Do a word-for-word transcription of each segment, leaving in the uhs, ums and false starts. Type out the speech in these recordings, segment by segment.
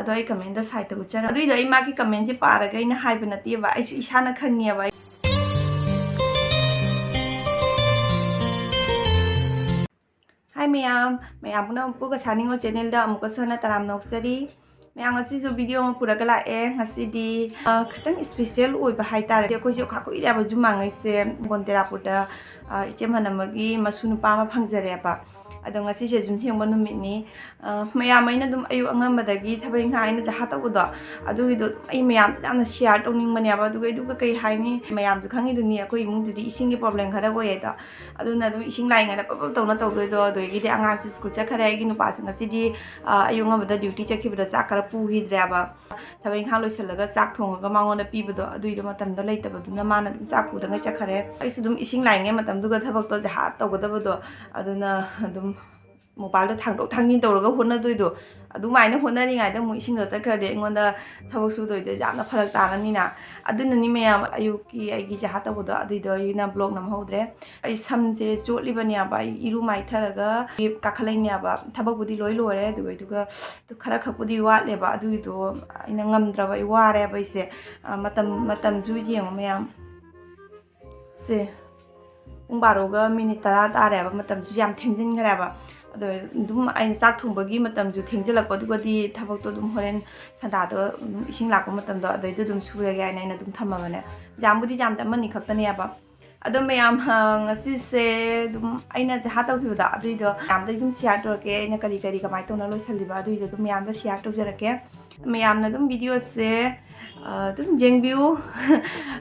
ꯑꯗꯣ ꯑꯩ ꯀꯃꯦꯟꯗ ꯁꯥꯏꯠꯇ ꯎꯠꯆꯔꯝ꯫ ꯑꯗꯨꯏꯗꯣ ꯑꯩ ꯃꯥꯒꯤ ꯀꯃꯦꯟꯁꯦ ꯄꯥꯔꯒ ꯑꯩꯅ ꯍꯥꯏꯕ ꯅꯠꯇꯦꯕ, ꯑꯩꯁꯨ ꯏꯁꯥꯅ ꯈꯪꯉꯦꯕ꯫ ꯍꯥꯏ ꯃꯌꯥꯝ, ꯃꯌꯥꯝ ꯄꯨꯝꯅꯃꯛꯄꯨ ꯀꯁꯥꯅꯤꯉꯣ ꯆꯦꯅꯦꯜꯗ ꯑꯃꯨꯛꯀꯁꯨ ꯍꯟꯅ ꯇꯔꯥꯝꯅ ꯑꯣꯛꯆꯔꯤ꯫ ꯃꯌꯥꯝ, ꯉꯁꯤꯁꯨ ꯚꯤꯗꯤꯑꯣ ꯑꯃ ꯄꯨꯔꯒ ꯂꯥꯛꯑꯦ꯫ ꯉꯁꯤꯗꯤ, ꯑ, ꯈꯤꯇꯪ ꯏꯁꯄꯤꯁꯦꯜ ꯑꯣꯏꯕ ꯍꯥꯏꯇꯥꯔꯦ꯫ ꯑꯩꯈꯣꯏꯁꯦ ꯑꯣꯈꯥꯛ ꯀꯨꯏꯔꯦꯕ ꯖꯨꯝ ꯃꯥꯡꯉꯩꯁꯦ꯫ ꯕꯣꯟꯇꯦꯔꯥꯄꯨꯔꯗ, ꯑ, ꯏꯆꯦ ꯃꯅꯝ ꯑꯃꯒꯤ ꯃꯁꯨ ꯅꯨꯄꯥ ꯑꯃ ꯐꯪꯖꯔꯦꯕ꯫ ꯑꯗꯣ ꯉꯁꯤꯁꯦ ꯖꯨꯝ ꯁꯦꯡꯕ ꯅꯨꯃꯤꯠꯅꯤ꯫ ꯑ, ꯃꯌꯥꯝ, ꯑꯩꯅ ꯑꯗꯨꯝ ꯑꯌꯨꯛ ꯑꯉꯟꯕꯗꯒꯤ ꯊꯕꯛ ꯏꯪꯈꯥꯡ ꯑꯩꯅ ꯖꯍꯥ ꯇꯧꯕꯗꯣ, ꯑꯗꯨꯒꯤꯗꯣ ꯑꯩ ꯃꯌꯥꯝ ꯌꯥꯝꯅ ꯁꯤꯌꯥꯔ ꯇꯧꯅꯤꯡꯕꯅꯦꯕ꯫ ꯑꯗꯨꯒ, ꯑꯗꯨꯒ ꯀꯩ ꯍꯥꯏꯅꯤ, ꯃꯌꯥꯝꯁꯨ ꯈꯪꯉꯤꯗꯨꯅꯤ, ꯑꯩꯈꯣꯏ ꯏꯃꯨꯡꯗꯨꯗꯤ ꯏꯁꯤꯡꯒꯤ ꯄ꯭ꯔꯣꯕ꯭ꯂꯦꯝ ꯈꯔ ꯑꯣꯏꯌꯦꯗꯣ꯫ ꯑꯗꯨꯅ ꯑꯗꯨꯝ ꯏꯁꯤꯡ ꯂꯥꯛꯏꯉꯩꯗ ꯄꯞ ꯄꯞ ꯇꯧꯅ ꯇꯧꯗꯣꯏꯗꯣ꯫ ꯑꯗꯨꯗꯒꯤꯗꯤ ꯑꯉꯥꯡꯁꯨ ꯁ꯭ꯀꯨꯜ ꯆꯠꯈꯔꯦ꯫ ꯑꯩꯒꯤ ꯅꯨꯄꯥꯁꯨ ꯉꯁꯤꯗꯤ, ꯑ, ꯑꯌꯨꯛ ꯑꯉꯟꯕꯗ ꯗ꯭ꯌꯨꯇꯤ ꯆꯠꯈꯤꯕꯗ ꯆꯥꯛ ꯈꯔ ꯄꯨꯈꯤꯗ꯭ꯔꯦꯕ꯫ ꯊꯕꯛ ꯏꯪꯈꯥꯡ ꯂꯣꯏꯁꯤꯜꯂꯒ ꯆꯥꯛ ꯊꯣꯡꯉꯒ ꯃꯉꯣꯟꯗ ꯄꯤꯕꯗꯣ, ꯑꯗꯨꯏꯗꯣ ꯃꯇꯝꯗꯣ ꯂꯩꯇꯕꯗꯨꯅ ꯃꯥꯅ ꯑꯗꯨꯝ ꯆꯥꯛ ꯄꯨꯗꯉꯩ ꯆꯠꯈꯔꯦ꯫ ꯑꯩꯁꯨ ꯑꯗꯨꯝ ꯏꯁꯤꯡ ꯂꯥꯛꯏꯉꯩ ꯃꯇꯝꯗꯨꯒ ꯊꯕꯛꯇꯣ ꯖꯍꯥ ꯇꯧꯒꯗꯕꯗꯣ, ꯑꯗꯨꯅ ꯑꯗꯨꯝ ꯃꯣꯕꯥꯏꯜꯗꯣ ꯊꯥꯡꯗꯣꯛ ꯊꯥꯡꯖꯤꯟ ꯇꯧꯔꯒ ꯍꯣꯠꯅꯗꯣꯏꯗꯣ, ꯑꯗꯨꯃꯥꯏꯅ ꯍꯣꯠꯅꯔꯤꯉꯩꯗ ꯑꯃꯨꯛ ꯏꯁꯤꯡꯗꯣ ꯆꯠꯈ꯭ꯔꯗꯤ ꯑꯩꯉꯣꯟꯗ ꯊꯕꯛ ꯁꯨꯗꯣꯏꯗꯣ ꯌꯥꯝꯅ ꯐꯔꯛ ꯇꯥꯔꯅꯤꯅ꯫ ꯑꯗꯨꯅꯅꯤ ꯃꯌꯥꯝ, ꯑꯌꯨꯛꯀꯤ ꯑꯩꯒꯤ ꯖꯍꯥ ꯇꯧꯕꯗꯣ ꯑꯗꯨꯏꯗꯣ ꯑꯩꯅ ꯕ꯭ꯂꯣꯛ ꯅꯝꯍꯧꯗ꯭ꯔꯦ꯫ ꯑꯩ ꯁꯝꯁꯦ ꯆꯣꯠꯂꯤꯕꯅꯦꯕ, ꯑꯩ ꯏꯔꯨ ꯃꯥꯏꯊꯔꯒ ꯀꯥꯈꯠꯂꯛꯏꯅꯦꯕ꯫ ꯊꯕꯛꯄꯨꯗꯤ ꯂꯣꯏ ꯂꯣꯏꯔꯦ, ꯑꯗꯨꯒ, ꯑꯗꯨꯒ ꯈꯔ ꯈꯛꯄꯨꯗꯤ ꯋꯥꯠꯂꯦꯕ꯫ ꯑꯗꯨꯒꯤꯗꯣ ꯑꯩꯅ ꯉꯝꯗ꯭ꯔꯕ, ꯑꯩ ꯋꯥꯔꯦꯕ ꯑꯩꯁꯦ꯫ ꯑ, ꯃꯇꯝ, ꯃꯇꯝꯁꯨ ꯌꯦꯡꯉꯣ ꯃꯌꯥꯝ꯫ ꯁꯦ, ꯄꯨꯡ ꯕꯥꯔꯣꯒ ꯃꯤꯅꯤꯠ ꯇꯔꯥ ꯇꯥꯔꯦꯕ, ꯃꯇꯝꯁꯨ ꯌꯥꯝ ꯊꯦꯡꯖꯤꯟꯈ꯭ꯔꯦꯕ꯫ ꯑꯗꯣ ꯑꯗꯨꯝ ꯑꯩꯅ ꯆꯥꯛ ꯊꯣꯡꯕꯒꯤ ꯃꯇꯝꯁꯨ ꯊꯦꯡꯖꯤꯜꯂꯛꯄ, ꯑꯗꯨꯒꯗꯤ ꯊꯕꯛꯇꯣ ꯑꯗꯨꯝ ꯍꯣꯔꯦꯟ ꯁꯟꯗꯥꯗꯣ ꯑꯗꯨꯝ ꯏꯁꯤꯡ ꯂꯥꯛꯄ ꯃꯇꯝꯗꯣ ꯑꯗꯩꯗ ꯑꯗꯨꯝ ꯁꯨꯔꯒꯦ ꯍꯥꯏꯅ ꯑꯩꯅ ꯑꯗꯨꯝ ꯊꯝꯃꯕꯅꯦ꯫ ꯌꯥꯝꯕꯨꯗꯤ ꯌꯥꯝꯗꯦ, ꯑꯃꯅꯤ ꯈꯛꯇꯅꯦꯕ꯫ ꯑꯗꯣ ꯃꯌꯥꯝ, ꯑ, ꯉꯁꯤꯁꯦ ꯑꯗꯨꯝ ꯑꯩꯅ ꯖꯍꯥ ꯇꯧꯈꯤꯕꯗꯣ ꯑꯗꯨꯏꯗꯣ ꯃꯌꯥꯝꯗ ꯑꯗꯨꯝ ꯁꯤꯌꯥꯔ ꯇꯧꯔꯛꯀꯦ, ꯑꯩꯅ ꯀꯔꯤ ꯀꯔꯤ ꯀꯃꯥꯏꯅ ꯇꯧꯅ ꯂꯣꯏꯁꯤꯜꯂꯤꯕ ꯑꯗꯨꯏꯗꯣ ꯑꯗꯨꯝ ꯃꯌꯥꯝꯗ ꯁꯤꯌꯥꯔ ꯇꯧꯖꯔꯛꯀꯦ꯫ ꯃꯌꯥꯝꯅ ꯑꯗꯨꯝ ꯚꯤꯗꯤꯑꯣꯁꯦ, ꯑ, ꯑꯗꯨꯝ ꯌꯦꯡꯕꯤꯌꯨ꯫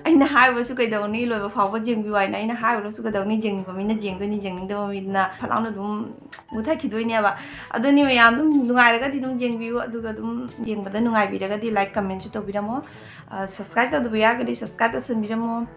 ꯑꯩꯅ ꯍꯥꯏꯔꯨꯔꯁꯨ ꯀꯩꯗꯧꯅꯤ, ꯂꯣꯏꯕ ꯐꯥꯎꯕ ꯌꯦꯡꯕꯤꯌꯨ ꯍꯥꯏꯅ ꯑꯩꯅ ꯍꯥꯏꯔꯨꯔꯁꯨ ꯀꯩꯗꯧꯅꯤ, ꯌꯦꯡꯅꯤꯡꯕ ꯃꯤꯅ ꯌꯦꯡꯗꯣꯏꯅꯤ, ꯌꯦꯡꯅꯤꯡꯗꯕ ꯃꯤꯗꯨꯅ ꯐꯠ ꯂꯥꯎꯅ ꯑꯗꯨꯝ ꯃꯨꯊꯠꯈꯤꯗꯣꯏꯅꯦꯕ꯫ ꯑꯗꯨꯅꯤ ꯃꯌꯥꯝ, ꯑꯗꯨꯝ ꯅꯨꯡꯉꯥꯏꯔꯒꯗꯤ ꯑꯗꯨꯝ ꯌꯦꯡꯕꯤꯌꯨ, ꯑꯗꯨꯒ ꯑꯗꯨꯝ ꯌꯦꯡꯕꯗ ꯅꯨꯡꯉꯥꯏꯕꯤꯔꯒꯗꯤ ꯂꯥꯏꯛ ꯀꯃꯦꯟꯁꯨ ꯇꯧꯕꯤꯔꯝꯃꯣ꯫ ꯑ, ꯁꯕꯁꯀ꯭ꯔꯥꯏꯕ ꯇꯧꯗꯕ ꯌꯥꯔꯒꯗꯤ ꯁꯕꯁꯀ꯭ꯔꯥꯏꯕ ꯇꯧꯁꯟꯕꯤꯔꯝꯃꯣ꯫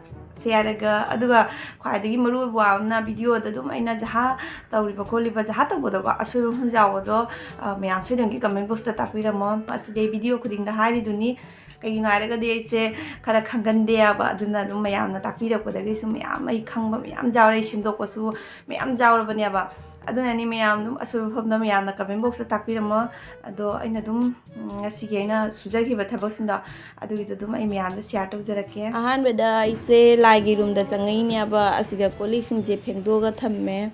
ꯁꯦ ꯍꯥꯏꯔꯒ, ꯑꯗꯨꯒ ꯈ꯭ꯋꯥꯏꯗꯒꯤ ꯃꯔꯨ ꯑꯣꯏꯕ ꯋꯥ ꯑꯃꯅ, ꯚꯤꯗꯤꯑꯣꯗ ꯑꯗꯨꯝ ꯑꯩꯅ ꯖꯍꯥ ꯇꯧꯔꯤꯕ ꯈꯣꯠꯂꯤꯕ, ꯖꯍꯥ ꯇꯧꯕꯗꯀꯣ ꯑꯁꯣꯏꯕ ꯃꯐꯝ ꯌꯥꯎꯕꯗꯣ, ꯑ, ꯃꯌꯥꯝ ꯁꯣꯏꯗꯅꯒꯤ ꯀꯃꯦꯟ ꯕꯣꯛꯁꯇ ꯇꯥꯛꯄꯤꯔꯝꯃꯣ꯫ ꯑꯁꯤꯗꯤ ꯑꯩ ꯚꯤꯗꯤꯑꯣ ꯈꯨꯗꯤꯡꯗ ꯍꯥꯏꯔꯤꯗꯨꯅꯤ꯫ ꯀꯩꯒꯤꯅꯣ ꯍꯥꯏꯔꯒꯗꯤ ꯑꯩꯁꯦ ꯈꯔ ꯈꯪꯒꯟꯗꯦ ꯍꯥꯏꯕ, ꯑꯗꯨꯅ ꯑꯗꯨꯝ ꯃꯌꯥꯝꯅ ꯇꯥꯛꯄꯤꯔꯛꯄꯗꯒꯤꯁꯨ ꯃꯌꯥꯝ ꯑꯩ ꯈꯪꯕ ꯃꯌꯥꯝ ꯌꯥꯎꯔꯦ, ꯑꯩ ꯁꯦꯝꯗꯣꯛꯄꯁꯨ ꯃꯌꯥꯝ ꯌꯥꯎꯔꯕꯅꯦꯕ꯫ ꯑꯗꯨꯅꯅꯤ ꯃꯌꯥꯝ ꯑꯗꯨꯝ ꯑꯁꯣꯏꯕ ꯃꯐꯝꯗ ꯃꯌꯥꯝꯅ comment boxꯇ ꯇꯥꯛꯄꯤꯔꯝꯃꯣ꯫ ꯑꯗꯣ ꯑꯩꯅ ꯑꯗꯨꯝ, ꯎꯝ, ꯉꯁꯤꯒꯤ ꯑꯩꯅ ꯁꯨꯖꯈꯤꯕ ꯊꯕꯛꯁꯤꯡꯗꯣ ꯑꯗꯨꯒꯤꯗꯣ ꯑꯗꯨꯝ ꯑꯩ ꯃꯌꯥꯝꯗ share ꯇꯧꯖꯔꯛꯀꯦ꯫ ꯑꯍꯥꯟꯕꯗ ꯑꯩꯁꯦ ꯂꯥꯏꯒꯤ roomꯗ ꯆꯪꯉꯛꯏꯅꯦꯕ, ꯑꯁꯤꯗ ꯀꯣꯜ ꯂꯤꯛꯁꯤꯡꯁꯦ ꯐꯦꯡꯗꯣꯛꯑꯒ ꯊꯝꯃꯦ꯫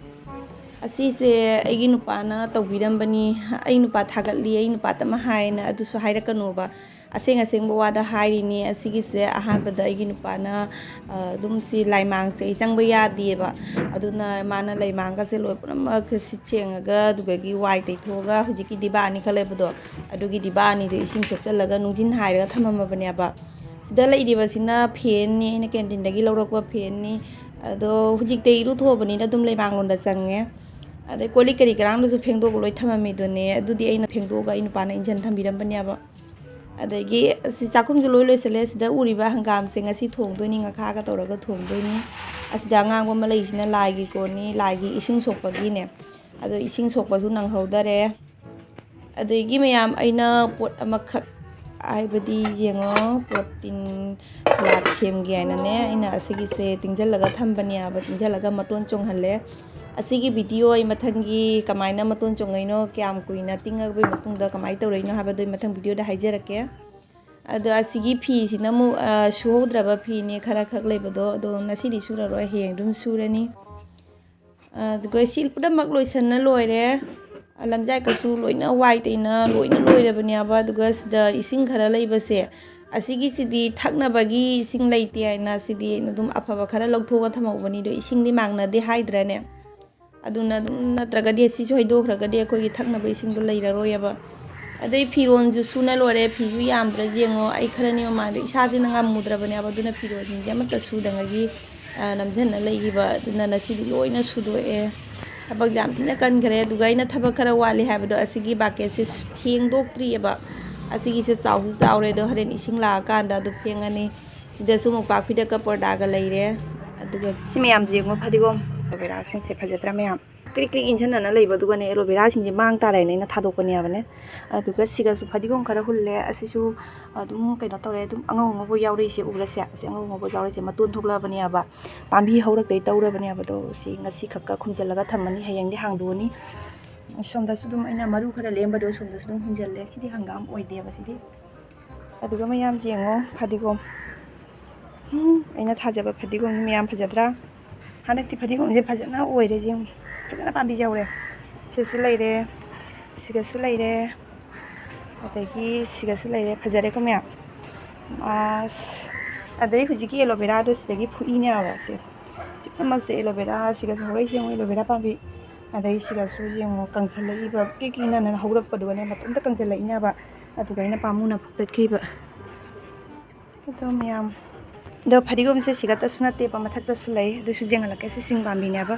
ꯑꯁꯤꯁꯦ ꯑꯩꯒꯤ ꯅꯨꯄꯥꯅ ꯇꯧꯕꯤꯔꯝꯕꯅꯤ, ꯑꯩ ꯅꯨꯄꯥ ꯊꯥꯒꯠꯂꯤ, ꯑꯩ ꯅꯨꯄꯥ ꯇꯞꯅ ꯍꯥꯏꯅ ꯑꯗꯨꯁꯨ ꯍꯥꯏꯔꯛꯀꯅꯣꯕ, ꯑꯁꯦꯡ ꯑꯁꯦꯡꯕ ꯋꯥꯗ ꯍꯥꯏꯔꯤꯅꯤ꯫ ꯑꯁꯤꯒꯤꯁꯦ ꯑꯍꯥꯟꯕꯗ ꯑꯩꯒꯤ ꯅꯨꯄꯥꯅ, ꯑ, ꯑꯗꯨꯝ ꯁꯤ ꯂꯥꯏꯃꯥꯡꯁꯦ ꯑꯩ ꯆꯪꯕ ꯌꯥꯗꯦꯕ, ꯑꯗꯨꯅ ꯃꯥꯅ ꯂꯥꯏꯃꯥꯡꯒꯁꯦ ꯂꯣꯏ ꯄꯨꯝꯅꯃꯛ ꯁꯤꯠ ꯁꯦꯡꯉꯒ ꯑꯗꯨꯗꯒꯤ ꯋꯥꯏ ꯇꯩꯊꯣꯛꯑꯒ ꯍꯧꯖꯤꯛꯀꯤ ꯗꯤꯕꯥ ꯑꯅꯤ ꯈꯔ ꯂꯩꯕꯗꯣ ꯑꯗꯨꯒꯤ ꯗꯤꯕꯥ ꯑꯅꯤꯗꯣ ꯏꯁꯤꯡ ꯁꯣꯛꯆꯜꯂꯒ ꯅꯨꯡꯖꯤꯟ ꯍꯥꯏꯔꯒ ꯊꯝꯃꯝꯃꯕꯅꯦꯕ꯫ ꯁꯤꯗ ꯂꯩꯔꯤꯕꯁꯤꯅ fanꯅꯤ, ꯑꯩꯅ canteenꯗꯒꯤ ꯂꯧꯔꯛꯄ fanꯅꯤ꯫ ꯑꯗꯣ ꯍꯧꯖꯤꯛꯇꯤ ꯏꯔꯨꯊꯣꯛꯑꯕꯅꯤꯅ ꯑꯗꯨꯝ ꯂꯩꯃꯥꯡꯂꯣꯝꯗ ꯆꯪꯉꯦ꯫ ꯑꯗꯩ ꯀꯣꯜ ꯂꯤꯛ ꯀꯔꯤ ꯀꯔꯥꯡꯗꯨꯁꯨ ꯐꯦꯡꯗꯣꯛꯑꯒ ꯂꯣꯏ ꯊꯝꯃꯝꯃꯤꯗꯨꯅꯦ, ꯑꯗꯨꯗꯤ ꯑꯩꯅ ꯐꯦꯡꯗꯣꯛꯑꯒ ꯑꯩ ꯅꯨꯄꯥꯅ ꯏꯟꯖꯟ ꯊꯝꯕꯤꯔꯝꯕꯅꯦꯕ꯫ ꯑꯗꯒꯤ ꯑꯁꯤ ꯆꯥꯛꯈꯨꯝꯁꯨ ꯂꯣꯏ ꯂꯣꯏꯁꯤꯜꯂꯦ꯫ ꯁꯤꯗ ꯎꯔꯤꯕ ꯍꯪꯒꯥꯝꯁꯦ ꯉꯁꯤ ꯊꯣꯡꯗꯣꯏꯅꯤ, ꯉꯥꯈꯥꯒ ꯇꯧꯔꯒ ꯊꯣꯡꯗꯣꯏꯅꯤ꯫ ꯑꯁꯤꯗ ꯑꯉꯥꯡꯕ ꯑꯃ ꯂꯩꯁꯤꯅ ꯂꯥꯏꯒꯤ ꯀꯣꯟꯅꯤ, ꯂꯥꯏꯒꯤ ꯏꯁꯤꯡ ꯁꯣꯛꯄꯒꯤꯅꯦ꯫ ꯑꯗꯣ ꯏꯁꯤꯡ ꯁꯣꯛꯄꯁꯨ ꯅꯪꯍꯧꯗꯔꯦ꯫ ꯑꯗꯒꯤ ꯃꯌꯥꯝ, ꯑꯩꯅ ꯄꯣꯠ ꯑꯃꯈꯛ, ꯍꯥꯏꯕꯗꯤ ꯌꯦꯡꯉꯣ, protein salad ꯁꯦꯝꯒꯦ ꯍꯥꯏꯅꯅꯦ ꯑꯩꯅ ꯑꯁꯤꯒꯤꯁꯦ ꯇꯤꯡꯁꯤꯜꯂꯒ ꯊꯝꯕꯅꯦꯕ, ꯇꯤꯡꯁꯤꯜꯂꯒ ꯃꯇꯣꯟ ꯆꯣꯡꯍꯜꯂꯦ꯫ ꯑꯁꯤꯒꯤ video ꯑꯩ ꯃꯊꯪꯒꯤ ꯀꯃꯥꯏꯅ ꯃꯇꯣꯟ ꯆꯣꯡꯉꯛꯏꯅꯣ, ꯀꯌꯥꯝ ꯀꯨꯏꯅ ꯇꯤꯡꯉꯕꯒꯤ ꯃꯇꯨꯡꯗ ꯀꯃꯥꯏꯅ ꯇꯧꯔꯛꯏꯅꯣ ꯍꯥꯏꯕꯗꯣ ꯑꯩ ꯃꯊꯪ videoꯗ ꯍꯥꯏꯖꯔꯛꯀꯦ꯫ ꯑꯗꯣ ꯑꯁꯤꯒꯤ ꯐꯤꯁꯤꯅ ꯑꯃꯨꯛ, ꯑ, ꯁꯨꯍꯧꯗ꯭ꯔꯕ ꯐꯤꯅꯦ ꯈꯔ ꯈꯛ ꯂꯩꯕꯗꯣ, ꯑꯗꯣ ꯉꯁꯤꯗꯤ ꯁꯨꯔꯔꯣꯏ, ꯍꯌꯦꯡ ꯑꯗꯨꯝ ꯁꯨꯔꯅꯤ꯫ ꯑꯗꯨꯒ ꯁꯤ ꯄꯨꯝꯅꯃꯛ ꯂꯣꯏꯁꯟꯅ ꯂꯣꯏꯔꯦ꯫ ꯂꯝꯖꯥꯏ ꯀꯁꯨ ꯂꯣꯏꯅ ꯋꯥꯏ ꯇꯩꯅ ꯂꯣꯏꯅ ꯂꯣꯏꯔꯕꯅꯦꯕ꯫ ꯑꯗꯨꯒ ꯁꯤꯗ ꯏꯁꯤꯡ ꯈꯔ ꯂꯩꯕꯁꯦ, ꯑꯁꯤꯒꯤꯁꯤꯗꯤ ꯊꯛꯅꯕꯒꯤ ꯏꯁꯤꯡ ꯂꯩꯇꯦ ꯍꯥꯏꯅ ꯁꯤꯗꯤ ꯑꯩꯅ ꯑꯗꯨꯝ ꯑꯐꯕ ꯈꯔ ꯂꯧꯊꯣꯛꯑꯒ ꯊꯝꯍꯧꯕꯅꯤ꯫ ꯑꯗꯣ ꯏꯁꯤꯡꯗꯤ ꯃꯥꯡꯅꯗꯦ ꯍꯥꯏꯗ꯭ꯔꯅꯦ? ꯑꯗꯨꯅ ꯑꯗꯨꯝ, ꯅꯠꯇ꯭ꯔꯒꯗꯤ ꯑꯁꯤꯁꯨ ꯍꯩꯗꯣꯛꯈ꯭ꯔꯒꯗꯤ ꯑꯩꯈꯣꯏꯒꯤ ꯊꯛꯅꯕ ꯏꯁꯤꯡꯗꯣ ꯂꯩꯔꯔꯣꯏꯑꯕ꯫ ꯑꯗꯩ ꯐꯤꯔꯣꯟꯁꯨ ꯁꯨꯅ ꯂꯣꯏꯔꯦ, ꯐꯤꯁꯨ ꯌꯥꯝꯗ꯭ꯔꯦ꯫ ꯌꯦꯡꯉꯣ, ꯑꯩ ꯈꯔꯅꯤ ꯃꯃꯥꯡꯗ ꯏꯁꯥꯁꯤꯅ ꯉꯝꯃꯨꯗ꯭ꯔꯕꯅꯦꯕ, ꯑꯗꯨꯅ ꯐꯤꯔꯣꯟꯁꯤꯡꯁꯦ ꯑꯃꯠꯇ ꯁꯨꯗꯉꯩꯒꯤ, ꯑ, ꯅꯝꯁꯤꯟꯅ ꯂꯩꯈꯤꯕ꯫ ꯑꯗꯨꯅ ꯉꯁꯤꯗꯤ ꯂꯣꯏꯅ ꯁꯨꯗꯣꯛꯑꯦ꯫ ꯊꯕꯛ ꯌꯥꯝ ꯊꯤꯅ ꯀꯟꯈ꯭ꯔꯦ꯫ ꯑꯗꯨꯒ ꯑꯩꯅ ꯊꯕꯛ ꯈꯔ ꯋꯥꯠꯂꯤ ꯍꯥꯏꯕꯗꯣ, ꯑꯁꯤꯒꯤ bucketꯁꯦ ꯐꯦꯡꯗꯣꯛꯇ꯭ꯔꯤꯑꯕ꯫ ꯑꯁꯤꯒꯤꯁꯦ ꯆꯥꯎꯁꯨ ꯆꯥꯎꯔꯦ, ꯑꯗꯣ ꯍꯣꯔꯦꯟ ꯏꯁꯤꯡ ꯂꯥꯛꯑꯀꯥꯟꯗ ꯑꯗꯨ ꯐꯦꯡꯉꯅꯤ꯫ ꯁꯤꯗꯁꯨ ꯃꯣꯝꯄꯥꯛ ꯐꯤꯗꯛꯀ ꯄꯣꯔꯗꯥꯒ ꯂꯩꯔꯦ꯫ ꯑꯗꯨꯒ ꯁꯤ ꯃꯌꯥꯝꯁꯦ ꯌꯦꯡꯉꯣ, ꯐꯗꯤꯒꯣꯝ, ꯀꯣꯕꯦꯔꯥꯁꯤꯡꯁꯦ ꯐꯖꯗ꯭ꯔꯥ ꯃꯌꯥꯝ? ꯀ꯭ꯔꯤꯛ ꯀ꯭ꯔꯤꯛ ꯏꯟꯁꯤꯟꯅꯅ ꯂꯩꯕ, ꯑꯗꯨꯒꯅꯦ ꯑꯦꯂꯣꯕꯦꯔꯥꯁꯤꯡꯁꯦ ꯃꯥꯡ ꯇꯥꯔꯦꯅ ꯑꯩꯅ ꯊꯥꯗꯣꯛꯄꯅꯦꯕꯅꯦ꯫ ꯑꯗꯨꯒ ꯁꯤꯒꯁꯨ ꯐꯗꯤꯒꯣꯝ ꯈꯔ ꯍꯨꯜꯂꯦ꯫ ꯑꯁꯤꯁꯨ ꯑꯗꯨꯝ ꯀꯩꯅꯣ ꯇꯧꯔꯦ, ꯑꯗꯨꯝ ꯑꯉꯧ ꯑꯉꯧꯕ ꯌꯥꯎꯔꯛꯏꯁꯦ ꯎꯕ꯭ꯔꯥ? ꯁꯦ, ꯑꯁꯤ ꯑꯉꯧ ꯑꯉꯧꯕ ꯌꯥꯎꯔꯛꯏꯁꯦ ꯃꯇꯣꯟ ꯊꯣꯛꯂꯛꯑꯕꯅꯦꯕ, ꯄꯥꯝꯕꯤ ꯍꯧꯔꯛꯇꯩ ꯇꯧꯔꯕꯅꯦꯕ꯫ ꯑꯗꯣ ꯁꯤ ꯉꯁꯤ ꯈꯛꯀ ꯈꯨꯝꯖꯤꯜꯂꯒ ꯊꯝꯃꯅꯤ, ꯍꯌꯦꯡꯗꯤ ꯍꯥꯡꯗꯣꯛꯑꯅꯤ꯫ ꯁꯣꯝꯗꯁꯨ ꯑꯗꯨꯝ ꯑꯩꯅ ꯃꯔꯨ ꯈꯔ ꯂꯦꯝꯕꯗꯣ ꯁꯣꯝꯗꯁꯨ ꯑꯗꯨꯝ ꯍꯨꯟꯖꯜꯂꯦ꯫ ꯁꯤꯗꯤ ꯍꯪꯒꯥꯝ ꯑꯣꯏꯗꯦꯕ ꯁꯤꯗꯤ꯫ ꯑꯗꯨꯒ ꯃꯌꯥꯝ ꯌꯦꯡꯉꯣ ꯐꯗꯤꯒꯣꯝ꯫ ꯎꯝ, ꯑꯩꯅ ꯊꯥꯖꯕ ꯐꯗꯤꯒꯣꯝꯅꯤ ꯃꯌꯥꯝ, ꯐꯖꯗ꯭ꯔꯥ? ꯍꯟꯗꯛꯇꯤ ꯐꯗꯤꯒꯣꯝꯁꯦ ꯐꯖꯅ ꯑꯣꯏꯔꯦ, ꯌꯦꯡꯉꯨ, ꯐꯖꯅ ꯄꯥꯝꯕꯤꯁꯦ ꯍꯧꯔꯦ꯫ ꯁꯤꯁꯨ ꯂꯩꯔꯦ, ꯁꯤꯒꯁꯨ ꯂꯩꯔꯦ, ꯑꯗꯒꯤ ꯁꯤꯒꯁꯨ ꯂꯩꯔꯦ꯫ ꯐꯖꯔꯦꯀꯣ ꯃꯌꯥꯝ꯫ ꯑꯁ, ꯑꯗꯩ ꯍꯧꯖꯤꯛꯀꯤ ꯑꯦꯂꯣꯕꯦꯔꯥꯗꯣ ꯁꯤꯗꯒꯤ ꯐꯨꯛꯏꯅꯦꯕ ꯁꯦ꯫ ꯁꯤ ꯄꯨꯝꯅꯃꯛꯁꯦ ꯑꯦꯂꯣꯕꯦꯔꯥ, ꯁꯤꯒꯁꯨ ꯍꯧꯔꯛꯏꯁꯦ ꯌꯦꯡꯉꯨ, ꯑꯦꯂꯣꯕꯦꯔꯥ ꯄꯥꯝꯕꯤ꯫ ꯑꯗꯩ ꯁꯤꯒꯁꯨ ꯌꯦꯡꯉꯨ, ꯀꯪꯁꯜꯂꯛꯏꯕ, ꯀꯦꯛ ꯀꯦꯛ ꯏꯅꯅ ꯍꯧꯔꯛꯄꯗꯨꯒꯅꯦ ꯃꯇꯣꯝꯇ ꯀꯪꯁꯜꯂꯛꯏꯅꯦꯕ꯫ ꯑꯗꯨꯒ ꯑꯩꯅ ꯄꯥꯝꯃꯨꯅ ꯐꯨꯛꯇꯠꯈꯤꯕ꯫ ꯑꯗꯣ ꯃꯌꯥꯝ, ꯑꯗꯣ ꯐꯗꯤꯒꯣꯝꯁꯦ ꯁꯤꯈꯛꯇꯁꯨ ꯅꯠꯇꯦꯕ, ꯃꯊꯛꯇꯁꯨ ꯂꯩ꯫ ꯑꯗꯨꯁꯨ ꯌꯦꯡꯍꯜꯂꯛꯀꯦ꯫ ꯁꯤ ꯁꯤꯡ ꯄꯥꯝꯕꯤꯅꯦꯕ꯫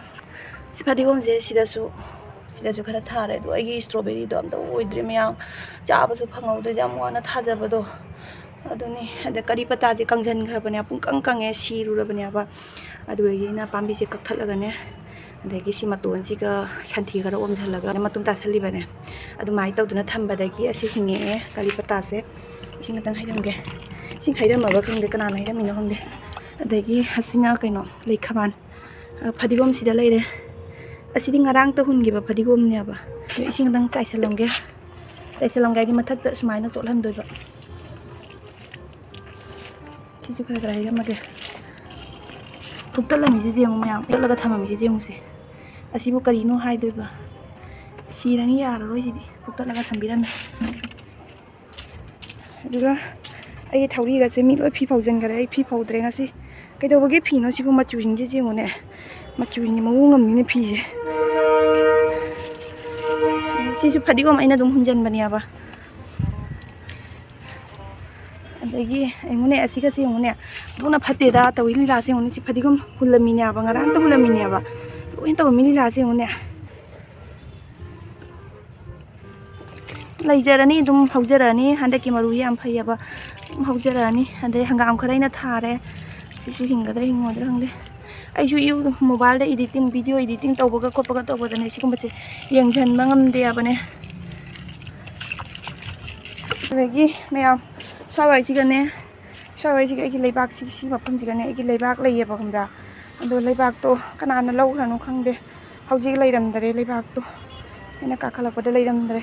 ꯁꯤ ꯐꯗꯤꯒꯣꯝꯁꯦ ꯁꯤꯗꯁꯨ, ꯁꯤꯗꯁꯨ ꯈꯔ ꯊꯥꯔꯦ꯫ ꯑꯗꯣ ꯑꯩꯒꯤ ꯏꯁꯇ꯭ꯔꯣꯕꯦꯔꯤꯗꯣ ꯑꯝꯇ ꯑꯣꯏꯗ꯭ꯔꯦ ꯃꯌꯥꯝ, ꯆꯥꯕꯁꯨ ꯐꯪꯍꯧꯗ꯭ꯔꯦ, ꯌꯥꯝ ꯋꯥꯅ ꯊꯥꯖꯕꯗꯣ꯫ ꯑꯗꯨꯅꯤ꯫ ꯑꯗ ꯀꯔꯤ ꯄꯇꯥꯁꯦ ꯀꯪꯁꯤꯟꯈ꯭ꯔꯕꯅꯦ, ꯄꯨꯡꯀꯪ ꯀꯪꯉꯦ, ꯁꯤꯔꯨꯔꯕꯅꯦꯕ꯫ ꯑꯗꯨꯗꯒꯤ ꯑꯩꯅ ꯄꯥꯝꯕꯤꯁꯦ ꯀꯛꯊꯠꯂꯒꯅꯦ, ꯑꯗꯒꯤ ꯁꯤ ꯃꯇꯣꯟꯁꯤꯒ ꯁꯟꯊꯤ ꯈꯔ ꯑꯣꯝꯁꯤꯜꯂꯒ ꯃꯇꯨꯝ ꯇꯥꯁꯜꯂꯤꯕꯅꯦ꯫ ꯑꯗꯨꯃꯥꯏꯅ ꯇꯧꯗꯅ ꯊꯝꯕꯗꯒꯤ ꯑꯁꯤ ꯍꯤꯡꯉꯛꯑꯦ, ꯀꯔꯤ ꯄꯇꯥꯁꯦ꯫ ꯏꯁꯤꯡ ꯈꯛꯇꯪ ꯍꯩꯔꯝꯒꯦ꯫ ꯏꯁꯤꯡ ꯍꯩꯔꯝꯃꯕ ꯈꯪꯗꯦ, ꯀꯅꯥꯅ ꯍꯩꯔꯝꯃꯤꯅꯣ ꯈꯪꯗꯦ꯫ ꯑꯗꯒꯤ ꯑꯁꯤꯅ ꯀꯩꯅꯣ, ꯂꯩꯈꯥꯃꯥꯟ꯫ ꯑ, ꯐꯗꯤꯒꯣꯝ ꯁꯤꯗ ꯂꯩꯔꯦ꯫ ꯑꯁꯤꯗꯤ ꯉꯔꯥꯡꯇ ꯍꯨꯟꯈꯤꯕ ꯐꯗꯤꯒꯣꯝꯅꯦꯕ꯫ ꯑꯗꯣ ꯏꯁꯤꯡ ꯈꯛꯇꯪ ꯆꯥꯏꯁꯜꯂꯝꯒꯦ꯫ ꯆꯥꯏꯁꯜꯂꯝꯒꯦ ꯍꯥꯏꯗꯤ ꯃꯊꯛꯇ ꯁꯨꯃꯥꯏꯅ ꯆꯣꯠꯍꯟꯗꯣꯏꯕ꯫ ꯁꯤꯁꯨ ꯈꯔ ꯈꯔ ꯍꯩꯔꯝꯃꯒꯦ꯫ ꯐꯨꯛꯇꯠꯂꯝꯃꯤꯁꯦ ꯌꯦꯡꯉꯨ ꯃꯌꯥꯝ, ꯐꯨꯛꯇꯠꯂꯒ ꯊꯝꯃꯝꯃꯤꯁꯦ ꯌꯦꯡꯉꯨꯁꯦ꯫ ꯑꯁꯤꯕꯨ ꯀꯔꯤꯅꯣ ꯍꯥꯏꯗꯣꯏꯕ? ꯁꯤꯔꯅꯤ, ꯌꯥꯔꯔꯣꯏ ꯁꯤꯗꯤ, ꯐꯨꯛꯇꯠꯂꯒ ꯊꯝꯕꯤꯔꯝꯃꯦ꯫ ꯑꯗꯨꯒ ꯑꯩꯒꯤ ꯊꯧꯔꯤꯒꯁꯦ ꯃꯤ ꯂꯣꯏ ꯐꯤ ꯐꯧꯖꯤꯟꯈꯔꯦ, ꯑꯩ ꯐꯤ ꯐꯧꯗ꯭ꯔꯦ ꯉꯁꯤ꯫ ꯀꯩꯗꯧꯕꯒꯤ ꯐꯤꯅꯣ ꯁꯤꯕꯨ? ꯃꯆꯨꯁꯤꯡꯁꯦ ꯌꯦꯡꯉꯨꯅꯦ, ꯃꯆꯨꯁꯤꯡꯁꯦ ꯃꯑꯣꯡ ꯑꯃꯅꯤꯅꯦ ꯐꯤꯁꯦ꯫ ꯁꯤꯁꯨ ꯐꯗꯤꯒꯣꯝ ꯑꯩꯅ ꯑꯗꯨꯝ ꯍꯨꯟꯖꯟꯕꯅꯦꯕ꯫ ꯑꯗꯒꯤ ꯌꯦꯡꯉꯨꯅꯦ, ꯑꯁꯤꯒꯁꯦ ꯌꯦꯡꯉꯨꯅꯦ, ꯑꯣꯟꯊꯣꯛꯅ ꯐꯠꯇꯦꯗ ꯇꯧꯏ ꯂꯤꯂꯥꯁꯦ ꯌꯦꯡꯉꯨꯅꯦ꯫ ꯁꯤ ꯐꯗꯤꯒꯣꯝ ꯍꯨꯜꯂꯝꯃꯤꯅꯦꯕ, ꯉꯔꯥꯡꯇ ꯍꯨꯜꯂꯝꯃꯤꯅꯦꯕ, ꯂꯣꯏꯅ ꯇꯧꯔꯝꯃꯤ ꯂꯤꯂꯥꯁꯦ ꯌꯦꯡꯉꯨꯅꯦ꯫ ꯂꯩꯖꯔꯅꯤ, ꯑꯗꯨꯝ ꯍꯧꯖꯔꯛꯑꯅꯤ꯫ ꯍꯟꯗꯛꯀꯤ ꯃꯔꯨꯁꯦ ꯌꯥꯝ ꯐꯩꯌꯦꯕ, ꯑꯗꯨꯝ ꯍꯧꯖꯔꯛꯑꯅꯤ꯫ ꯑꯗꯩ ꯍꯪꯒꯥꯝ ꯈꯔ ꯑꯩꯅ ꯊꯥꯔꯦ, ꯁꯤꯁꯨ ꯍꯤꯡꯒꯗ꯭ꯔꯥ ꯍꯤꯡꯉꯣꯏꯗ꯭ꯔꯥ ꯈꯪꯗꯦ꯫ ꯑꯩꯁꯨ ꯌꯨ-, mobileꯗ editing, video editing ꯇꯧꯕꯒ ꯈꯣꯠꯄꯒ ꯇꯧꯕꯗꯅꯦ ꯁꯤꯒꯨꯝꯕꯁꯦ ꯌꯦꯡꯁꯤꯟꯕ ꯉꯝꯗꯦ ꯍꯥꯏꯕꯅꯦ꯫ ꯑꯗꯒꯤ ꯃꯌꯥꯝ, ꯁ꯭ꯋꯥꯏꯋꯥꯏꯁꯤꯒꯅꯦ, ꯁ꯭ꯋꯥꯏꯋꯥꯏꯁꯤꯒ ꯑꯩꯒꯤ ꯂꯩꯕꯥꯛꯁꯤ, ꯁꯤ ꯃꯐꯝꯁꯤꯒꯅꯦ ꯑꯩꯒꯤ ꯂꯩꯕꯥꯛ ꯂꯩꯌꯦꯕ, ꯈꯪꯕ꯭ꯔꯥ? ꯑꯗꯣ ꯂꯩꯕꯥꯛꯇꯣ ꯀꯅꯥꯅ ꯂꯧꯈ꯭ꯔꯅꯣ ꯈꯪꯗꯦ, ꯍꯧꯖꯤꯛ ꯂꯩꯔꯝꯗꯔꯦ ꯂꯩꯕꯥꯛꯇꯣ꯫ ꯑꯩꯅ ꯀꯥꯈꯠꯂꯛꯄꯗ ꯂꯩꯔꯝꯗ꯭ꯔꯦ꯫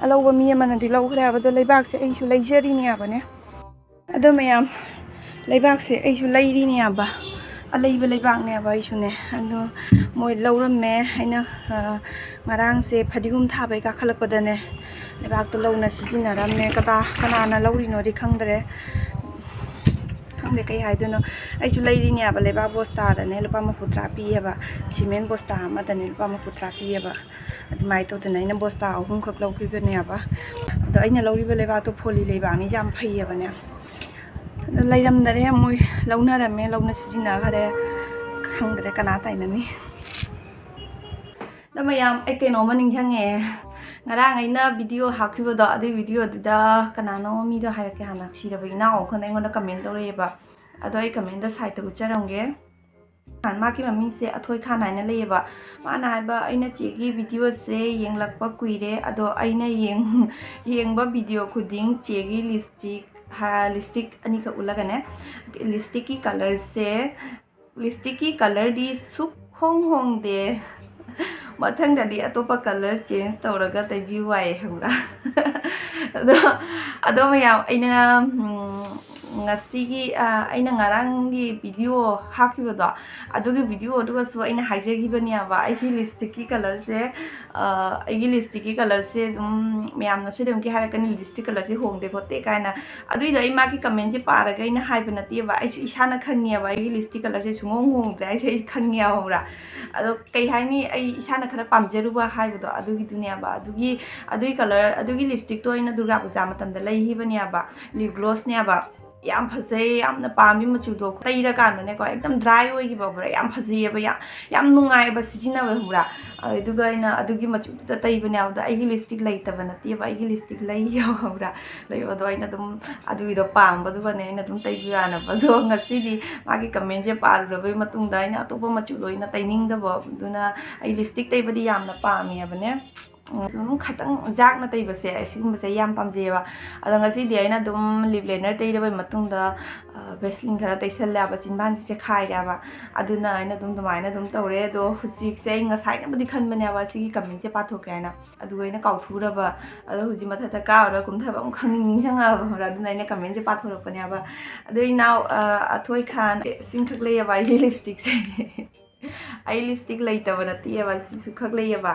ꯑꯂꯧꯕ ꯃꯤ ꯑꯃꯅꯗꯤ ꯂꯧꯈ꯭ꯔꯦ ꯍꯥꯏꯕꯗꯣ, ꯂꯩꯕꯥꯛꯁꯦ ꯑꯩꯁꯨ ꯂꯩꯖꯔꯤꯅꯦ ꯍꯥꯏꯕꯅꯦ꯫ ꯑꯗꯣ ꯃꯌꯥꯝ, ꯂꯩꯕꯥꯛꯁꯦ ꯑꯩꯁꯨ ꯂꯩꯔꯤꯅꯦ ꯍꯥꯏꯕ, ꯑꯂꯩꯕ ꯂꯩꯕꯥꯛꯅꯦ ꯍꯥꯏꯕ ꯑꯩꯁꯨꯅꯦ꯫ ꯑꯗꯣ ꯃꯣꯏ ꯂꯧꯔꯝꯃꯦ꯫ ꯑꯩꯅ, ꯑ, ꯉꯔꯥꯡꯁꯦ ꯐꯗꯤꯒꯣꯝ ꯊꯥꯕꯩ ꯀꯥꯈꯠꯂꯛꯄꯗꯅꯦ, ꯂꯩꯕꯥꯛꯇꯣ ꯂꯧꯅ ꯁꯤꯖꯤꯟꯅꯔꯝꯃꯦ꯫ ꯀꯗꯥ-, ꯀꯅꯥꯅ ꯂꯧꯔꯤꯅꯣꯗꯤ ꯈꯪꯗ꯭ꯔꯦ꯫ ꯈꯪꯗꯦ ꯀꯩ ꯍꯥꯏꯗꯣꯏꯅꯣ꯫ ꯑꯩꯁꯨ ꯂꯩꯔꯤꯅꯦꯕ, ꯂꯩꯕꯥꯛ ꯕꯣꯁꯇꯥꯗꯅꯦ ꯂꯨꯄꯥ ꯃꯔꯤꯐꯨꯇꯔꯥ ꯄꯤꯌꯦꯕ, ꯁꯤꯃꯦꯟ ꯕꯣꯁꯇꯥ ꯑꯃꯗꯅꯦ ꯂꯨꯄꯥ ꯃꯔꯤꯐꯨꯇꯔꯥ ꯄꯤꯌꯦꯕ꯫ ꯑꯗꯨꯃꯥꯏꯅ ꯇꯧꯗꯅ ꯑꯩꯅ ꯕꯣꯁꯇꯥ ꯑꯍꯨꯝꯈꯛ ꯂꯧꯈꯤꯕꯅꯦꯕ꯫ ꯑꯗꯣ ꯑꯩꯅ ꯂꯧꯔꯤꯕ ꯂꯩꯕꯥꯛꯇꯣ ꯐꯣꯂꯤ ꯂꯩꯕꯥꯛꯅꯤ, ꯌꯥꯝ ꯐꯩꯌꯦꯕꯅꯦ꯫ ꯑꯗꯣ ꯂꯩꯔꯝꯗꯔꯦ, ꯃꯣꯏ ꯂꯧꯅꯔꯝꯃꯦ, ꯂꯧꯅ ꯁꯤꯖꯤꯟꯅꯈꯔꯦ꯫ ꯈꯪꯗ꯭ꯔꯦ ꯀꯅꯥ ꯇꯥꯏꯅꯅꯤ꯫ ꯑꯗꯣ ꯃꯌꯥꯝ, ꯑꯩ ꯀꯩꯅꯣꯝꯃ ꯅꯤꯡꯁꯤꯡꯉꯛꯑꯦ꯫ ꯉꯔꯥꯡ ꯑꯩꯅ video ꯍꯥꯞꯈꯤꯕꯗꯣ, ꯑꯗꯨꯒꯤ videoꯗꯨꯗ ꯀꯅꯥꯅꯣ ꯃꯤꯗꯣ ꯍꯥꯏꯔꯛꯀꯦ ꯍꯥꯟꯅ, ꯁꯤꯔꯕ ꯏꯅꯥꯎ ꯑꯃꯈꯛꯅ ꯑꯩꯉꯣꯟꯗ comment ꯇꯧꯔꯛꯑꯦꯕ꯫ ꯑꯗꯣ ꯑꯩ commentꯗ sideꯇ ꯎꯠꯆꯔꯝꯒꯦ꯫ ꯃꯥꯒꯤ ꯃꯃꯤꯡꯁꯦ ꯑꯊꯣꯏ ꯈꯥꯟ ꯍꯥꯏꯅ ꯂꯩꯌꯦꯕ꯫ ꯃꯥꯅ ꯍꯥꯏꯕ, "ꯑꯩꯅ ꯆꯦꯒꯤ videoꯁꯦ ꯌꯦꯡꯂꯛꯄ ꯀꯨꯏꯔꯦ, ꯑꯗꯣ ꯑꯩꯅ ꯌꯦꯡ-, ꯌꯦꯡꯕ video ꯈꯨꯗꯤꯡ ꯆꯦꯒꯤ lipstick, ꯍꯥ, lipstick ꯑꯅꯤꯈꯛ ꯎꯠꯂꯒꯅꯦ, lipstickꯀꯤ colourꯁꯦ, lipstickꯀꯤ colourꯗꯤ ꯁꯨꯛ ꯍꯣꯡ ꯍꯣꯡꯗꯦ꯫ ꯃꯊꯪꯗꯗꯤ ꯑꯇꯣꯞꯄ colour change ꯇꯧꯔꯒ ꯇꯩꯕꯤꯌꯨ ꯍꯥꯏꯌꯦ", ꯈꯪꯕ꯭ꯔꯥ? ꯑꯗꯣ, ꯑꯗꯣ ꯃꯌꯥꯝ, ꯑꯩꯅ, ꯎꯝ, ꯉꯁꯤꯒꯤ, ꯑ, ꯑꯩꯅ ꯉꯔꯥꯡꯒꯤ video ꯍꯥꯞꯈꯤꯕꯗꯣ, ꯑꯗꯨꯒꯤ videoꯗꯨꯒꯁꯨ ꯑꯩꯅ ꯍꯥꯏꯖꯈꯤꯕꯅꯦꯕ, ꯑꯩꯒꯤ lipstickꯀꯤ colourꯁꯦ, ꯑ, ꯑꯩꯒꯤ lipstickꯀꯤ colourꯁꯦ ꯑꯗꯨꯝ ꯃꯌꯥꯝꯅꯁꯨ ꯑꯗꯨꯝ ꯀꯩ ꯍꯥꯏꯔꯛꯀꯅꯤ, "lipstick colourꯁꯦ ꯍꯣꯡꯗꯦ ꯈꯣꯠꯇꯦ" ꯀꯥꯏꯅ꯫ ꯑꯗꯨꯏꯗꯣ ꯑꯩ ꯃꯥꯒꯤ commentꯁꯦ ꯄꯥꯔꯒ ꯑꯩꯅ ꯍꯥꯏꯕ ꯅꯠꯇꯦꯕ, ꯑꯩꯁꯨ ꯏꯁꯥꯅ ꯈꯪꯉꯦꯕ, ꯑꯩꯒꯤ lipstick colourꯁꯦ ꯁꯨꯡꯍꯣꯡ ꯍꯣꯡꯗ꯭ꯔꯦ ꯍꯥꯏꯁꯦ ꯑꯩ ꯈꯪꯉꯦꯕ, ꯈꯪꯕ꯭ꯔꯥ? ꯑꯗꯣ ꯀꯩ ꯍꯥꯏꯅꯤ, ꯑꯩ ꯏꯁꯥꯅ ꯈꯔ ꯄꯥꯝꯖꯔꯨꯕ ꯍꯥꯏꯕꯗꯣ ꯑꯗꯨꯒꯤꯗꯨꯅꯦꯕ꯫ ꯑꯗꯨꯒꯤ, ꯑꯗꯨꯒꯤ colour, ꯑꯗꯨꯒꯤ lipstickꯇꯣ ꯑꯩꯅ ꯗꯨꯔꯒꯥ ꯄꯨꯖꯥ ꯃꯇꯝꯗ ꯂꯩꯈꯤꯕꯅꯦꯕ, lip glossꯅꯦꯕ꯫ ꯌꯥꯝ ꯐꯖꯩ, ꯌꯥꯝꯅ ꯄꯥꯝꯃꯤ ꯃꯆꯨꯗꯣ꯫ ꯇꯩꯔꯀꯥꯟꯗꯅꯦꯀꯣ, ꯑꯦꯛꯗꯝ ꯗ꯭ꯔꯥꯏ ꯑꯣꯏꯈꯤꯕ ꯈꯪꯕ꯭ꯔꯥ? ꯌꯥꯝ ꯐꯖꯩꯌꯦꯕ, ꯌꯥꯝ, ꯌꯥꯝ ꯅꯨꯡꯉꯥꯏꯑꯕ ꯁꯤꯖꯤꯟꯅꯕ, ꯈꯪꯕ꯭ꯔꯥ? ꯑꯗꯨꯒ ꯑꯩꯅ ꯑꯗꯨꯒꯤ ꯃꯆꯨꯗꯨꯗ ꯇꯩꯕꯅꯦ ꯍꯥꯏꯕꯗ ꯑꯩꯒꯤ ꯂꯤꯞꯁꯇꯤꯛ ꯂꯩꯇꯕ ꯅꯠꯇꯦꯕ, ꯑꯩꯒꯤ ꯂꯤꯞꯁꯇꯤꯛ ꯂꯩꯌꯦꯕ, ꯈꯪꯕ꯭ꯔꯥ? ꯂꯩꯕꯗꯣ ꯑꯩꯅ ꯑꯗꯨꯝ ꯑꯗꯨꯒꯤꯗꯣ ꯄꯥꯝꯕꯗꯨꯒꯅꯦ ꯑꯩꯅ ꯑꯗꯨꯝ ꯇꯩꯕ ꯌꯥꯅꯕ꯫ ꯑꯗꯣ ꯉꯁꯤꯗꯤ ꯃꯥꯒꯤ ꯀꯃꯦꯟꯁꯦ ꯄꯥꯔꯨꯔꯕꯩ ꯃꯇꯨꯡꯗ ꯑꯩꯅ ꯑꯇꯣꯞꯄ ꯃꯆꯨꯗꯣ ꯑꯩꯅ ꯇꯩꯅꯤꯡꯗꯕ, ꯑꯗꯨꯅ ꯑꯩ ꯂꯤꯞꯁꯇꯤꯛ ꯇꯩꯕꯗꯤ ꯌꯥꯝꯅ ꯄꯥꯝꯃꯦꯕꯅꯦ꯫ ꯎꯝ, ꯑꯗꯨꯝ ꯈꯤꯇꯪ ꯌꯥꯛꯅ ꯇꯩꯕꯁꯦ ꯁꯤꯒꯨꯝꯕꯁꯦ ꯌꯥꯝ ꯄꯥꯝꯖꯩꯌꯦꯕ꯫ ꯑꯗꯣ ꯉꯁꯤꯗꯤ ꯑꯩꯅ ꯑꯗꯨꯝ ꯂꯤꯞ ꯂꯥꯏꯅꯔ ꯇꯩꯔꯕꯩ ꯃꯇꯨꯡꯗ, ꯑ, ꯚꯦꯁꯂꯤꯟ ꯈꯔ ꯇꯩꯁꯜꯂꯦꯕ, ꯆꯤꯟꯕꯥꯟꯁꯤ ꯆꯦꯈꯥꯏꯔꯦꯕ꯫ ꯑꯗꯨꯅ ꯑꯩꯅ ꯑꯗꯨꯝ ꯑꯗꯨꯃꯥꯏꯅ ꯑꯗꯨꯝ ꯇꯧꯔꯦ꯫ ꯑꯗꯣ ꯍꯧꯖꯤꯛꯁꯦ ꯑꯩ ꯉꯁꯥꯏꯅꯕꯨꯗꯤ ꯈꯟꯕꯅꯦꯕ ꯁꯤꯒꯤ ꯀꯃꯦꯟꯁꯦ ꯄꯥꯊꯣꯛꯀꯦ ꯍꯥꯏꯅ, ꯑꯗꯨꯒ ꯑꯩꯅ ꯀꯥꯎꯊꯣꯛꯎꯔꯕ꯫ ꯑꯗꯣ ꯍꯧꯖꯤꯛ ꯃꯊꯛꯇ ꯀꯥꯔꯨꯔ ꯀꯨꯝꯊꯕ ꯑꯃꯨꯛ ꯈꯪꯅꯤꯡ ꯅꯤꯡꯁꯤꯡꯉꯛꯑꯕ, ꯈꯪꯕ꯭ꯔꯥ? ꯑꯗꯨꯅ ꯑꯩꯅ ꯀꯃꯦꯟꯁꯦ ꯄꯥꯊꯣꯔꯛꯄꯅꯦꯕ꯫ ꯑꯗꯣ ꯏꯅꯥꯎ, ꯑ, ꯑꯊꯣꯏ ꯈꯥꯟ, ꯁꯤꯡꯈꯛ ꯂꯩꯌꯦꯕ ꯑꯩꯒꯤ ꯂꯤꯞꯁꯇꯤꯛꯁꯦ꯫ ꯑꯩ ꯂꯤꯞꯁꯇꯤꯛ ꯂꯩꯇꯕ ꯅꯠꯇꯦꯕ, ꯁꯤꯁꯨ ꯈꯛ ꯂꯩꯌꯦꯕ꯫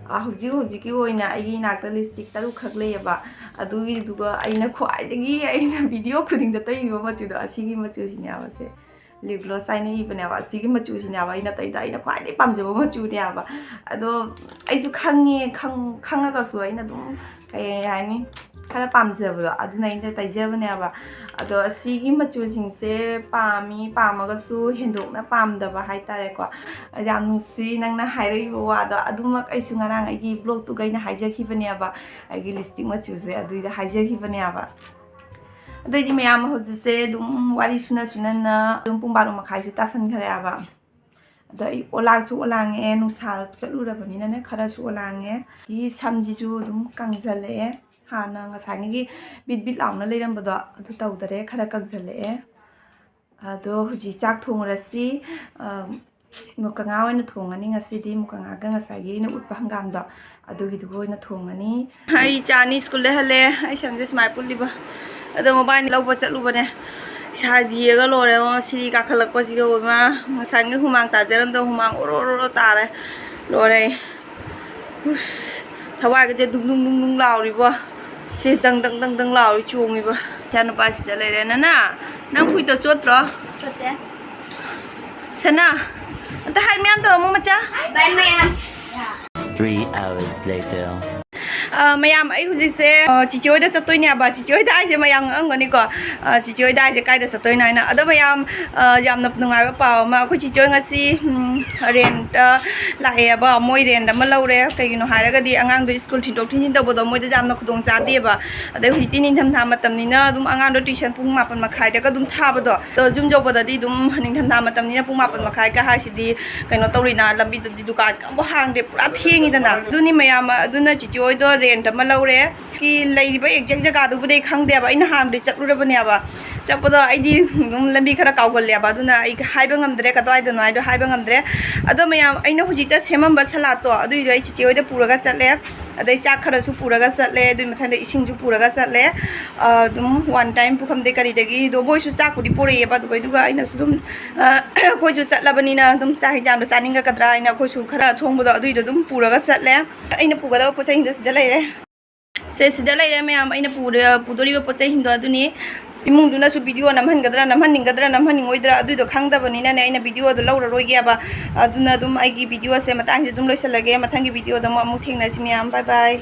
ꯑ, ꯍꯧꯖꯤꯛ ꯍꯧꯖꯤꯛꯀꯤ ꯑꯣꯏꯅ ꯑꯩꯒꯤ ꯏꯅꯥꯛꯇ ꯂꯤꯞꯁꯇꯤꯛ ꯇꯔꯨꯛ ꯈꯛ ꯂꯩꯌꯦꯕ꯫ ꯑꯗꯨꯒꯤꯗꯨꯒ ꯑꯩꯅ ꯈ꯭ꯋꯥꯏꯗꯒꯤ, ꯑꯩꯅ ꯚꯤꯗꯤꯑꯣ ꯈꯨꯗꯤꯡꯗ ꯇꯩꯔꯤꯕ ꯃꯆꯨꯗꯣ, ꯑꯁꯤꯒꯤ ꯃꯆꯨꯁꯤꯅꯦꯕ ꯁꯦ꯫ ꯂꯤꯞ ꯒ꯭ꯂꯣꯁ ꯍꯥꯏꯅ ꯏꯕꯅꯦꯕ꯫ ꯑꯁꯤꯒꯤ ꯃꯆꯨꯁꯤꯅꯦꯕ ꯑꯩꯅ ꯇꯩꯗ ꯑꯩꯅ ꯈ꯭ꯋꯥꯏꯗꯒꯤ ꯄꯥꯝꯖꯕ ꯃꯆꯨꯅꯦꯕ꯫ ꯑꯗꯣ ꯑꯩꯁꯨ ꯈꯪꯉꯦ, ꯈꯪ-, ꯈꯪꯉꯒꯁꯨ ꯑꯩꯅ ꯑꯗꯨꯝ, ꯀꯩ ꯍꯥꯏꯅꯤ, ꯈꯔ ꯄꯥꯝꯖꯕꯗꯣ, ꯑꯗꯨꯅ ꯑꯩꯅ ꯇꯩꯖꯕꯅꯦꯕ꯫ ꯑꯗꯣ ꯑꯁꯤꯒꯤ ꯃꯆꯨꯁꯤꯡꯁꯦ ꯄꯥꯝꯃꯤ, ꯄꯥꯝꯃꯒꯁꯨ ꯍꯦꯟꯗꯣꯛꯅ ꯄꯥꯝꯗꯕ ꯍꯥꯏꯇꯥꯔꯦꯀꯣ꯫ ꯌꯥꯝ ꯅꯨꯡꯁꯤ ꯅꯪꯅ ꯍꯥꯏꯔꯛꯏꯕ ꯋꯥꯗꯣ꯫ ꯑꯗꯨꯃꯛ ꯑꯩꯁꯨ ꯉꯔꯥꯡ ꯑꯩꯒꯤ ꯕ꯭ꯂꯣꯛꯇꯨꯒ ꯑꯩꯅ ꯍꯥꯏꯖꯈꯤꯕꯅꯦꯕ, ꯑꯩꯒꯤ ꯂꯤꯞꯁꯇꯤꯛ ꯃꯆꯨꯁꯦ ꯑꯗꯨꯏꯗ ꯍꯥꯏꯖꯈꯤꯕꯅꯦꯕ꯫ ꯑꯗꯩꯗꯤ ꯃꯌꯥꯝ ꯍꯧꯖꯤꯛꯁꯦ ꯑꯗꯨꯝ ꯋꯥꯔꯤ ꯁꯨꯅ ꯁꯨꯅꯅ ꯑꯗꯨꯝ ꯄꯨꯡ ꯕꯥꯔꯣ ꯃꯈꯥꯏꯁꯨ ꯇꯥꯁꯟꯈ꯭ꯔꯦꯕ꯫ ꯑꯗꯣ ꯑꯩ ꯑꯣꯂꯥꯡꯁꯨ ꯑꯣꯂꯥꯡꯉꯦ, ꯅꯨꯡꯁꯥ ꯆꯠꯂꯨꯔꯕꯅꯤꯅꯅꯦ ꯈꯔꯁꯨ ꯑꯣꯂꯥꯡꯉꯦ꯫ ꯑꯗꯒꯤ ꯁꯝꯁꯤꯁꯨ ꯑꯗꯨꯝ ꯀꯪꯁꯤꯜꯂꯛꯑꯦ, ꯍꯥꯟꯅ ꯉꯁꯥꯏꯒꯤ ꯕꯤꯠ ꯕꯤꯠ ꯂꯥꯎꯅ ꯂꯩꯔꯝꯕꯗꯣ ꯑꯗꯨ ꯇꯧꯗꯔꯦ, ꯈꯔ ꯀꯪꯁꯤꯜꯂꯛꯑꯦ꯫ ꯑꯗꯣ ꯍꯧꯖꯤꯛ ꯆꯥꯛ ꯊꯣꯡꯉꯨꯔꯁꯤ꯫ ꯑ, ꯃꯨꯀꯉꯥ ꯑꯣꯏꯅ ꯊꯣꯡꯉꯅꯤ ꯉꯁꯤꯗꯤ, ꯃꯨꯀꯉꯥꯒ ꯉꯁꯥꯏꯒꯤ ꯑꯩꯅ ꯎꯠꯄ ꯍꯪꯒꯥꯝꯗꯣ ꯑꯗꯨꯒꯤꯗꯨꯒ ꯑꯣꯏꯅ ꯊꯣꯡꯉꯅꯤ꯫ ꯑꯩ ꯏꯆꯥ ꯑꯅꯤ ꯁ꯭ꯀꯨꯜꯗ ꯍꯜꯂꯦ, ꯑꯩ ꯁꯝꯁꯦ ꯁꯨꯃꯥꯏꯅ ꯄꯨꯜꯂꯤꯕ꯫ ꯑꯗꯣ ꯃꯕꯥꯅꯤ ꯂꯧꯕ ꯆꯠꯂꯨꯕꯅꯦ꯫ ꯏꯁꯥ ꯌꯦꯛꯑꯒ ꯂꯣꯏꯔꯦ꯫ ꯑꯣ, ꯁꯤꯔꯤ ꯀꯥꯈꯠꯂꯛꯄꯁꯤꯒ ꯑꯣꯏꯃ, ꯉꯁꯥꯏꯒꯤ ꯍꯨꯃꯥꯡ ꯇꯥꯖꯔꯝꯗ ꯍꯨꯃꯥꯡ ꯑꯣꯔꯣ ꯑꯣꯔꯣ ꯇꯥꯔꯦ꯫ ꯂꯣꯏꯔꯦ꯫ ꯍꯨꯁ, ꯊꯋꯥꯏꯒꯁꯦ ꯗꯨꯡ ꯗꯨꯡ ꯗꯨꯡ ꯗꯨꯡ ꯂꯥꯎꯔꯤꯕꯣ꯫ ꯁꯤ ꯗꯪ ꯗꯪ ꯗꯪ ꯗꯪ ꯂꯥꯎꯔꯤ ꯆꯣꯡꯉꯤꯕ꯫ ꯏꯆꯥ ꯅꯨꯄꯥꯁꯤꯗ ꯂꯩꯔꯦ꯫ ꯅꯅꯥ, ꯅꯪ ꯐꯨꯏꯗꯣ ꯆꯣꯠꯇ꯭ꯔꯣ? ꯆꯣꯠꯇꯦ꯫ ꯁꯅꯥ, ꯑꯝꯇ ꯍꯥꯏ ꯃꯌꯥꯝ ꯇꯧꯔꯝꯃꯣ ꯃꯆꯥ꯫ ꯕꯥꯏ ꯃꯌꯥꯝ꯫ Three hours later. ꯑ, ꯃꯌꯥꯝ, ꯑꯩ ꯍꯧꯖꯤꯛꯁꯦ, ꯑ, ꯆꯤꯆꯦ ꯍꯣꯏꯗ ꯆꯠꯇꯣꯏꯅꯦꯕ꯫ ꯆꯤꯆꯦ ꯍꯣꯏꯗ ꯍꯥꯏꯁꯦ ꯃꯌꯥꯝ ꯉꯛꯑꯝꯒꯅꯤꯀꯣ꯫ ꯑ, ꯆꯤꯆꯦ ꯍꯣꯏꯗ ꯍꯥꯏꯁꯦ ꯀꯥꯏꯗ ꯆꯠꯇꯣꯏꯅꯣ ꯍꯥꯏꯅ꯫ ꯑꯗꯣ ꯃꯌꯥꯝ, ꯑ, ꯌꯥꯝꯅ ꯅꯨꯡꯉꯥꯏꯕ ꯄꯥꯎ ꯑꯃ, ꯑꯩꯈꯣꯏ ꯆꯤꯆꯦ ꯍꯣꯏ ꯉꯁꯤ, ꯎꯝ, ꯔꯦꯟꯇ ꯂꯥꯛꯑꯦꯕ꯫ ꯃꯣꯏ ꯔꯦꯟ ꯑꯃ ꯂꯧꯔꯦ꯫ ꯀꯩꯒꯤꯅꯣ ꯍꯥꯏꯔꯒꯗꯤ ꯑꯉꯥꯡꯗꯣ ꯁ꯭ꯀꯨꯜ ꯊꯤꯟꯗꯣꯛ ꯊꯤꯟꯖꯤꯟ ꯇꯧꯕꯗꯣ ꯃꯣꯏꯗ ꯌꯥꯝꯅ ꯈꯨꯗꯣꯡ ꯆꯥꯗꯦꯕ꯫ ꯑꯗꯩ ꯍꯧꯖꯤꯛꯇꯤ ꯅꯤꯡꯊꯝꯊꯥ ꯃꯇꯝꯅꯤꯅ ꯑꯗꯨꯝ ꯑꯉꯥꯡꯗꯣ ꯇ꯭ꯌꯨꯁꯟ ꯄꯨꯡ ꯃꯥꯄꯟ ꯃꯈꯥꯏꯗꯒ ꯑꯗꯨꯝ ꯊꯥꯕꯗꯣ꯫ ꯑꯗꯣ ꯌꯨꯝ ꯌꯧꯕꯗꯗꯤ ꯑꯗꯨꯝ ꯅꯤꯡꯊꯝꯊꯥ ꯃꯇꯝꯅꯤꯅ ꯄꯨꯡ ꯃꯥꯄꯟ ꯃꯈꯥꯏꯒ ꯍꯥꯏꯁꯤꯗꯤ ꯀꯩꯅꯣ ꯇꯧꯔꯤꯅ, ꯂꯝꯕꯤꯗꯗꯤ ꯗꯨꯀꯥꯟ ꯑꯃꯨꯛ ꯍꯥꯡꯗꯦ, ꯄꯨꯔꯥ ꯊꯦꯡꯉꯤꯗꯅ꯫ ꯑꯗꯨꯅꯤ ꯃꯌꯥꯝ, ꯑꯗꯨꯅ ꯆꯤꯆꯦ ꯍꯣꯏꯗꯣ ꯔꯦꯟꯠ ꯑꯃ ꯂꯧꯔꯦ꯫ ꯀꯤ ꯂꯩꯔꯤꯕ ꯑꯦꯛꯖꯦꯛ ꯖꯒꯥꯗꯨꯕꯨꯗꯤ ꯑꯩ ꯈꯪꯗꯦꯕ, ꯑꯩꯅ ꯍꯥꯟꯅꯗꯤ ꯆꯠꯂꯨꯔꯕꯅꯦꯕ꯫ ꯆꯠꯄꯗꯣ ꯑꯩꯗꯤ ꯑꯗꯨꯝ ꯂꯝꯕꯤ ꯈꯔ ꯀꯥꯎꯒꯜꯂꯦꯕ, ꯑꯗꯨꯅ ꯑꯩ ꯍꯥꯏꯕ ꯉꯝꯗ꯭ꯔꯦ ꯀꯗꯥꯏꯗꯅꯣ ꯍꯥꯏꯗꯣ ꯍꯥꯏꯕ ꯉꯝꯗ꯭ꯔꯦ꯫ ꯑꯗꯣ ꯃꯌꯥꯝ, ꯑꯩꯅ ꯍꯧꯖꯤꯛꯇ ꯁꯦꯝꯃꯝꯕ ꯁꯂꯥꯠꯇꯣ ꯑꯗꯨꯏꯗꯣ ꯑꯩ ꯆꯤꯆꯦ ꯍꯣꯏꯗ ꯄꯨꯔꯒ ꯆꯠꯂꯦ꯫ ꯑꯗꯩ ꯆꯥꯛ ꯈꯔꯁꯨ ꯄꯨꯔꯒ ꯆꯠꯂꯦ, ꯑꯗꯨꯏ ꯃꯊꯪꯗ ꯏꯁꯤꯡꯁꯨ ꯄꯨꯔꯒ ꯆꯠꯂꯦ꯫ ꯑ, ꯑꯗꯨꯝ ꯋꯥꯟ ꯇꯥꯏꯝ ꯄꯨꯈꯝꯗꯩ ꯀꯔꯤꯗꯒꯤꯗꯣ ꯃꯣꯏꯁꯨ ꯆꯥꯛꯄꯨꯗꯤ ꯄꯨꯔꯛꯑꯦꯕ, ꯑꯗꯨꯒ ꯑꯗꯨꯒ ꯑꯩꯅꯁꯨ ꯑꯗꯨꯝ, ꯑ, ꯑꯩꯈꯣꯏꯁꯨ ꯆꯠꯂꯕꯅꯤꯅ ꯑꯗꯨꯝ ꯆꯥꯛ ꯍꯤꯟꯖꯥꯡꯗꯣ ꯆꯥꯅꯤꯡꯒꯀꯗ꯭ꯔꯥ ꯍꯥꯏꯅ ꯑꯩꯈꯣꯏꯁꯨ ꯈꯔ ꯊꯣꯡꯕꯗꯣ ꯑꯗꯨꯏꯗꯣ ꯑꯗꯨꯝ ꯄꯨꯔꯒ ꯆꯠꯂꯦ꯫ ꯑꯩꯅ ꯄꯨꯒꯗꯕ ꯄꯣꯠ ꯆꯩꯁꯤꯡꯗꯣ ꯁꯤꯗ ꯂꯩꯔꯦ꯫ ꯁꯦ, ꯁꯤꯗ ꯂꯩꯔꯦ ꯃꯌꯥꯝ, ꯑꯩꯅ ꯄꯨꯔ-, ꯄꯨꯗꯣꯔꯤꯕ ꯄꯣꯠ ꯆꯩꯁꯤꯡꯗꯣ ꯑꯗꯨꯅꯤ꯫ ꯏꯃꯨꯡꯗꯨꯅꯁꯨ ꯚꯤꯗꯤꯑꯣ ꯅꯝꯍꯟꯒꯗ꯭ꯔꯥ, ꯅꯝꯍꯟꯅꯤꯡꯒꯗ꯭ꯔꯥ, ꯅꯝꯍꯟꯅꯤꯡꯉꯣꯏꯗ꯭ꯔꯥ ꯑꯗꯨꯏꯗꯣ ꯈꯪꯗꯕꯅꯤꯅꯅꯦ, ꯑꯩꯅ ꯚꯤꯗꯤꯑꯣꯗꯣ ꯂꯧꯔꯔꯣꯏꯒꯦꯕ꯫ ꯑꯗꯨꯅ ꯑꯗꯨꯝ ꯑꯩꯒꯤ ꯚꯤꯗꯤꯑꯣꯁꯦ ꯃꯇꯥꯡꯁꯤꯗ ꯑꯗꯨꯝ ꯂꯣꯏꯁꯤꯜꯂꯒꯦ꯫ ꯃꯊꯪꯒꯤ ꯚꯤꯗꯤꯑꯣꯗ ꯑꯃꯨꯛ, ꯑꯃꯨꯛ ꯊꯦꯡꯅꯔꯁꯤ ꯃꯌꯥꯝ꯫ ꯕꯥꯏ ꯕꯥꯏ꯫